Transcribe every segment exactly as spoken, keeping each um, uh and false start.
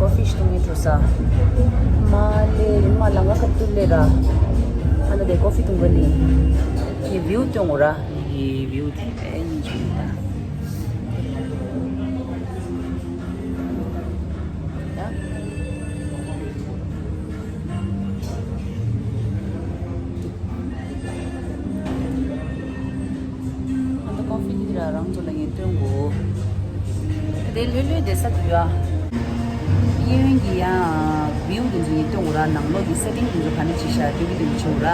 ཀོ་ཕི་ཞིག་འཐུང་ངེ་འགྲོ་ས། མ་ལེ་རིན་མ་ལ་ང་ཁ་ཏུ་ལེ་ར། ཨ་ན་དེ་ཀོ་ཕི་འཐུང་གི་ནི། ངའི་བིའུ་སྟོན་གོ་ར། ངའི་བིའུ་དེ་ཨེ་ཉིན་ཅུ་ཡིན་ད། ད། ཨ་ནི་ཀོ་ཕི་འདི་ར་རང་ཚོ་ལ་ངས་སྟོན་གོ། དེ་ལྷོད་ལྷོད་དེ་ས་འདུག་ཡ། གཡས་གཡོན་གྱི་ཡ་བིའུ་དེ་ཚོ་ངས་སྟོན་གོ་ར། ནང་ལོགས་ཀྱི་སེ་ཊིང་དེ་ཚོ་ག་འདྲ་བྱས་ཤག་སྟོན་གི་འདུག་བྱུང་ར།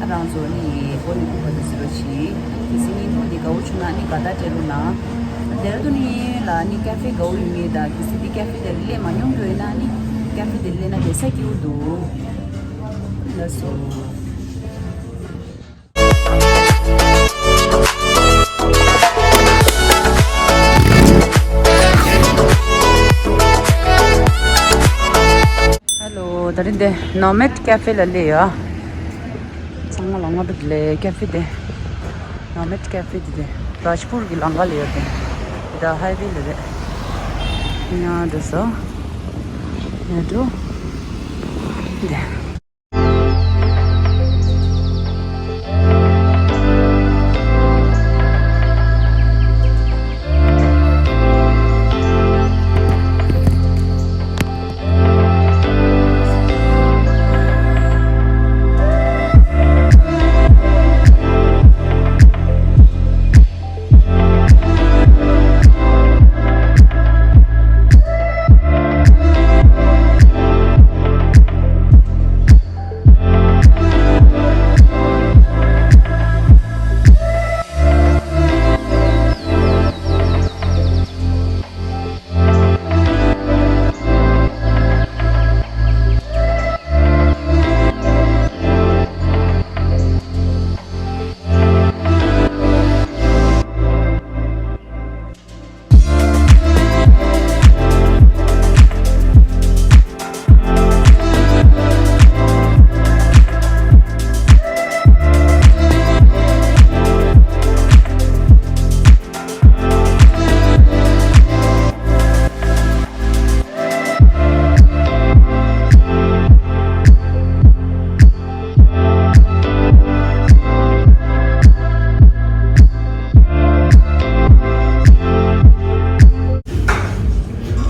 ཨ་རང་ཚོ་ནི་སྒོ་ནས་སྒུག་པ་དེ་ཟེར་རོ་བྱེད། གལ་སྲིད་བརྙན་ཐུང་འདི་དགའ་བོ་བྱུང་ན་ནི་དགའ་རྟགས་སྤྲད་རོགས་གནང་། ལྡེ་ར་ལྡུན་ནི་ལ་ནི་ཀ་ཧྥེ་དགའ་བོ་ཡོད་ངེས་ད། གལ་སྲིད་འདི་ཀ་ཧྥེ་དེ་སླེབས་མ་མྱོང་རྒྱུ་ཡོད་ན་ནི་ཀ་ཧྥེ་དེ་སླེབས་ན་དེ་ས་སྐྱིད་པོ་འདུག་ལགས་སོ། ཧེ་ལོ། ད་རིང་འདི་ནོ་མེད་ཀ་ཧྥེ་ལ་སླེབས་ཡོད། ཚང་མ་ལ་སྔ་དྲོ་བདེ་ལེགས། ཀ་ཧྥེ་འདི་ནོ་མེད་ཀ་ཧྥེ་འདི་འདི་རཱཇ་པུར་གྱི་ལམ་ཁ་ལ་ཡོད་དེ། འདི་ད་ཧའི་ཝེ་ལ་རེད། ཉལ་འགྲོ་སོང་། ཉལ་འགྲོ། འདི།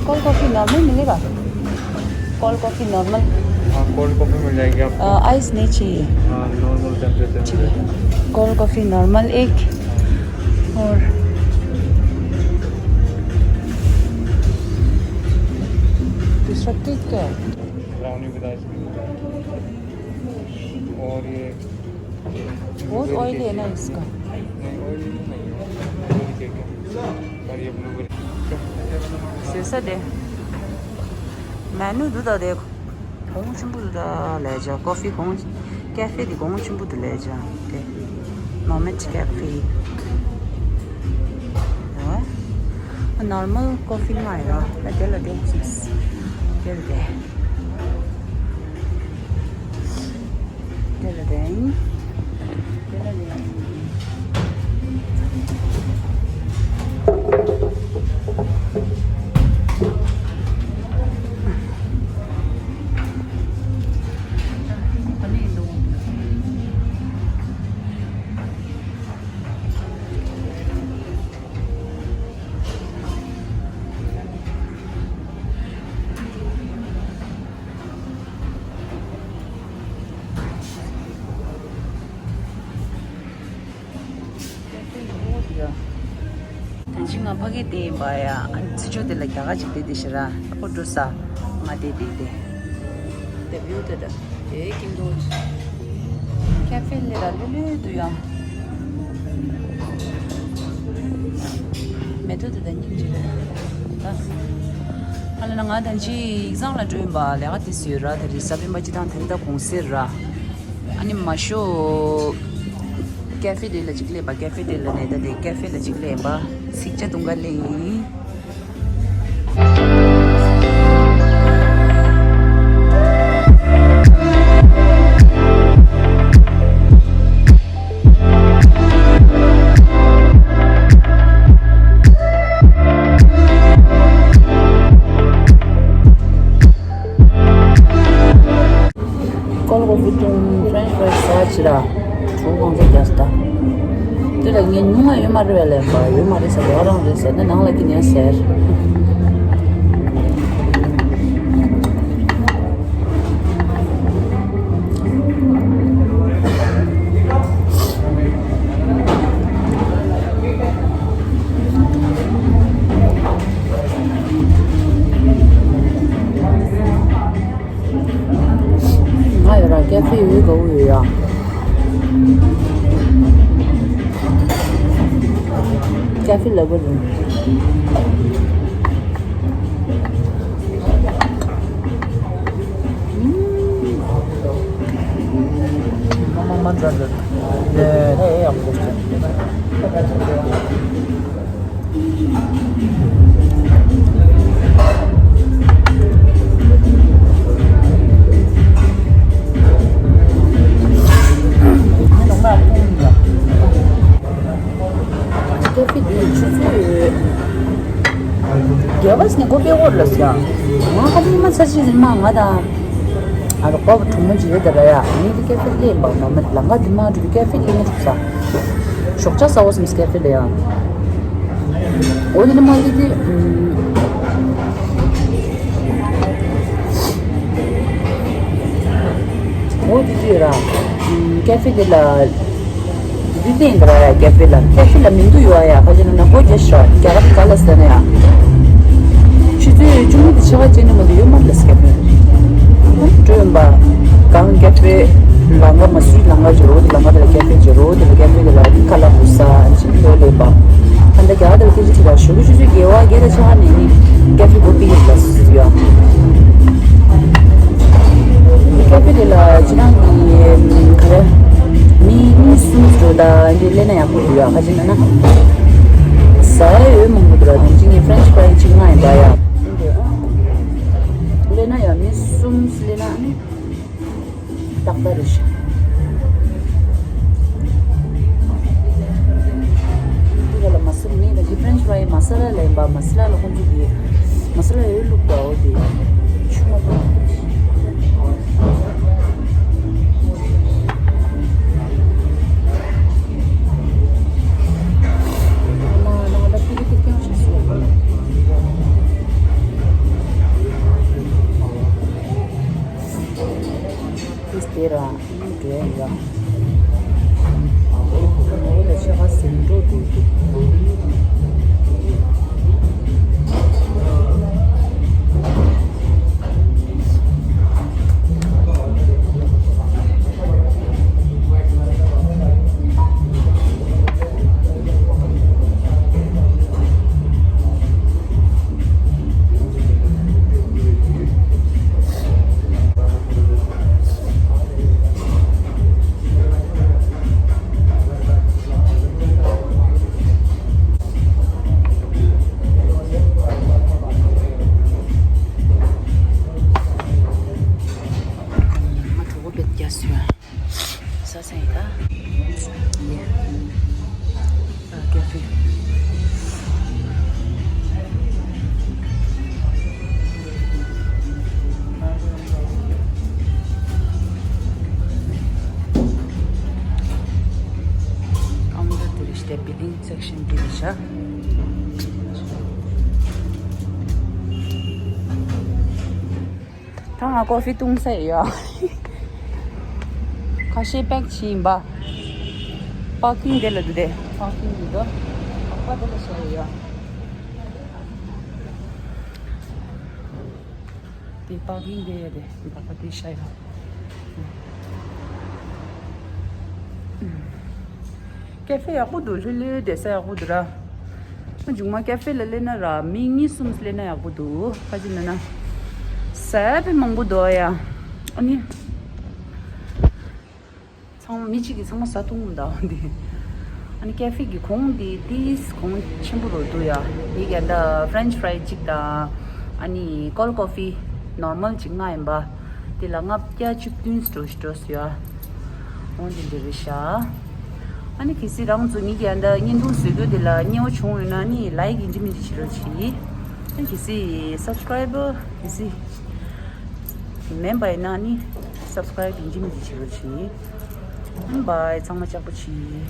cold coffee normal मिलेगा? Cold coffee normal. हाँ, cold coffee मिल जाएगी आपको। अ, आइस नहीं चाहिए। हाँ, नॉर्मल टेम्परेचर। ठीक है। कोल्ड कॉफी नॉर्मल एक। और दूसरा केक क्या है? Brownie with ice cream. और ये बहुत ऑयली है ना इसका। नहीं, ऑयली नहीं है। ब्लूबेरी केक है। और ये ब्लूबेरी। ཟེར་ས་དེ། མེ་ནུ་འདུག་ད་དེ། གོང་ཆེན་པོ་འདུག་ད་ལས་བྱ་ཀོ་ཕི་གོང་། ཀ་ཧྥེ་དེ་གོང་ཆེན་པོ་འདུག་ལས་བྱ་དེ། ནོ་མེད་ཀ་ཧྥེ། ཨ། ནོར་མལ་ཀོ་ཕི་མ་ཡིན་ར། ད་དེ་ལ་དེ་དེ་ལ་དེ། དེ་ལ་དེ། དེ་ལ་དེ། ད་ཅི་ང་ཕ་གི་དེ་ཡིན་པ་ཡ། ཨ་ནི་ཚེ་མཆོག་དེ་ལ་རྒྱ་གར་ཅིག་བསྡད་དེ་ཤི་ར། ཨ་ཁོ་འགྲོ་ས། ང་དེ་དེ་དེ། དེ་བིའུ་དེ་ད། དེ་ཀིང་དོ། ཀ་ཧྥེ་ལེ་ར་ལུ་ལུ་དུ་ཡ། མེ་ཏོ་དེ་ད་སྙིང་རྗེ་རེད། ད། ཨ་ལ་ན་ང་ད་ཅི་ཡིག་ཚང་ལ་འགྲོ་ཡིན་པ་ལས་ཀ་དེ་སུ་ཡོད་ར། ད་རི་ས་བེ་མ་ཅི་དང་ད་རི་ད་གུང་སེར་ར། ཨ་ནི་མ་ཤོ། ཀ་ཧྥེ་དེ་ལ་ཅིག་སླེབས་པ། ཀ་ཧྥེ་དེ་ལ་ནས་ད་དེ་ཀ་ཧྥེ་ལ་ཅིག་སླེབས་པ། སིག་ཅ་དུང་ག་ལེ་ཡིན། ཀོལ་ཀོ་ཕི་བཏུང་། ཕྲེན་ཆི་ཕ་རའི་ཟ་ཅི་ར། གྲོད་ཁོག་ཚ་རྒྱག་སྟ། དེ་ལ་ངས་ཉུང་ང་ཡོད་མ་རེད་པས་ལབ་པ། ཡོད་མ་རེད་ཟེར་བ་རང་རེད་ཟེར་ནས་ནང་ལ་ཀི་ནས་ཟེར། ང་ཡོད་ར་ཀེ་ཧྥེ་ཡོད་དགའ་བོ་ཡོད་ཡ། ཀེ་ཧྥེ་ལབ་པ་རེད། ཀེ་ཧྥེ་འདི་ཆུ་ཚོད་བརྒྱད་པ་ནས་སྒོ་ཕྱེ་འོར་ལ་ཟེར། ང་ཁ་ཉི་མ་ཚ་ཆེ་ཟིན་མ་ང་དང་ཨ་རོ་ཀོ་བ་གྲོགས་མོ་ཅིག་ཡོད་ད་ར་ཡ། ངས་འདི་ཀེ་ཧྥེ་སླེབས་པ་ནོ་མེད་ལམ་ཁ་འདི་མ་འགྲོ་གི་ཀེ་ཧྥེ་སླེབས་མ་ཐུབ་ས། ཞོགས་ཇ་ཟ་འོ་སམ་ཀེ་ཧྥེ་ལ་ཡ། འོ་དེ་ནི་མ་གི་དེ། འོ་དེ་དུས་ར། ཀེ་ཧྥེ་དེ་ལ། དེ་དུས་བསྟན་འདྲ་ཡ་ཀེ་ཧྥེ་ལ། ཀེ་ཧྥེ་ལ་མིང་དུ་ཡོད་ཡ་ཁ་ཅིག་ན་ན་ཧོ་རྒྱ་ཤ་རྒྱ་གར་ག་ལ་ཟེར་ན་ཡ། ཆུ་ཚོད་བཅུ་གཉིས་དེ་ཆ་བ་ཅན་ནི་མ་དུ་ཡོད་མ་ལ་ཀེ་ཧྥེ། སྤྲོན་པ། གང་ཀེ་ཧྥེ། ལང་ཀ་མ་སུའི་ལང་ཀ་ཇོ་རོ་དེ་ལང་ཀ་དེ་ལ་ཀེ་ཧྥེ་ཇོ་རོ་དེ་ལ་ཀེ་ཧྥེ་དེ་ལ་ཁ་ལ་བུ་ས་ཅིག་ལོ་ལེ་པ། ཨ་ད་རྒྱ་དེ་ལ་ཀེ་ཅི་ཅི་ལ་ཞུ་གི་ཆུ་ཚོད་བརྒྱད་པ་བརྒྱད་དང་ཕྱེད་ཀ་ནས་ནི་ཀེ་ཧྥེ་གོ་པི་ཡིན་ལ་སུ་ཡ། ཀེ་ཧྥེ་དེ་ལ་ཅི་རང་གི་ག་རེ་མི་གཉིས་གསུམ་ཞིག་འགྲོ་ད་འདི་སླེབས་ན་ཡག་པོ་འདུག་ཡ། ཁ་ཅིག་ན་ན་ཟ་ཡ་ཡོད་མང་པོ་འདུག་ར། དེ་ཅི་ངས་ཕྲེན་ཆི་ཕ་རའི་ཅིག་ལྔ་ཡིན་པ་ཡ། སླེབས་ན་ཡ་མི་གསུམ་སླེབས་ན་ནི། ཏག་ཏག་རེད་ཤག་འདི་ག་ལ་མ་སུར་མིན་ད་ཀི་ཕྲེན་ཆི་ཕ་རའི་མ་ས་ལ་ལ་ཡིན་པ། མ་ས་ལ་ལ་ཁོང་ཚོ་གི་མ་ས་ལ་ཡོད་ལུགས་པའོ་དེ་ཆུ་མ་པ། ཨ་མ་ནང་ད་ཕི་གི་ཏི་ཀྱང་ཤ་སུ་ཡ། ཏིས་དེ་ར། འགྲོ་ཡ་ཡོད། ལ་ཆ་ག་ཟིན་འགྲོ་འགྲོ་འདུག་ང་གྲོད་ཁོག་དཔེ་རྒྱགས་སོང་། ས་སེང་ད། ཡེ། ཨ་ཀེ་ཧྥེ། ཨམ་ད་དུ་རེ་ཤི་ཏེ་བི་ལིང་སེག་ཤན་དེ་རེ་ཤ། ད་ང་ཀོ་ཧྥི་བཏུང་ས་ཡོད། ཁ་ཤས་པེག་ཕྱིན་པ། པར་ཀིང་དེ་ལ་འདུག་དེ། པར་ཀིང་འདི་དོ། པ་དེ་ལ་ཤ་ཡོད། དེ་པར་ཀིང་དེ་ཡོད་དེ། དེ་པ་པ་དེ་ཤ་ཡོད། ཀེ་ཧྥེ་ཡག་པོ་འདུག་ལྷོད་ལྷོད་བསྡད་ས་ཡག་པོ་འདུག་ར། མཇུག་མ་ཀེ་ཧྥེ་ལ་སླེབས་ན་ར་མི་གཉིས་གསུམ་སླེབས་ན་ཡག་པོ་འདུག་ཁ་ཅིག་ན་ན། ཟས་དཔེ་མང་པོ་འདུག་ཡ། ཨ་ནི། ཚང་མ་མི་གཅིག་གིས་ཚང་མ་ཟ་འཐུང་གི་འདུག་འདི། ཨ་ནི་ཀེ་ཧྥེ་གི་གོང་འདི་ཏིས་གོང་ཆེན་པོ་རུ་འདུག་ཡ། ཡི་གེ་འདྲ་ཕྲེན་ཆི་ཕ་རའི་གཅིག་དང་། ཨ་ནི་ཀོལ་ཀོ་ཕི་ནོར་མལ་གཅིག་ལྔ་ཡིན་པ། དེ་ལ་ལྔ་བརྒྱ་བཅུ་བདུན་སྤྲོ་སྤྲོ་སུ་ཡ། འོ་འདི་འདི་རེད་ཤག་ཨ་ནི་གལ་སྲིད་རང་ཚོ་ངེད་ཀྱི་ཨ་འདྲ་བརྙན་ཐུང་བཟོ་རྒྱུ་དེ་ལ་མཉེས་པོ་བྱུང་ཡོད་ན་ནི་ལའིག་ཡིན་གཅིག་མིན་གཅིག་བྱེད་རོགས་གྱིས། ཨ་ནི་གལ་སྲིད་སབ་སི་ཀ་རའི་བར་གལ་སྲིད་མིན་པ་ཡིན་ན་ནི་ སབ་སི་ཀ་རེབ་ཡིན་གཅིག་མིན་གཅིག་བྱེད་རོགས་བྱེད། Bye། ཚང་མ་ལྕགས་པོ་བྱེད།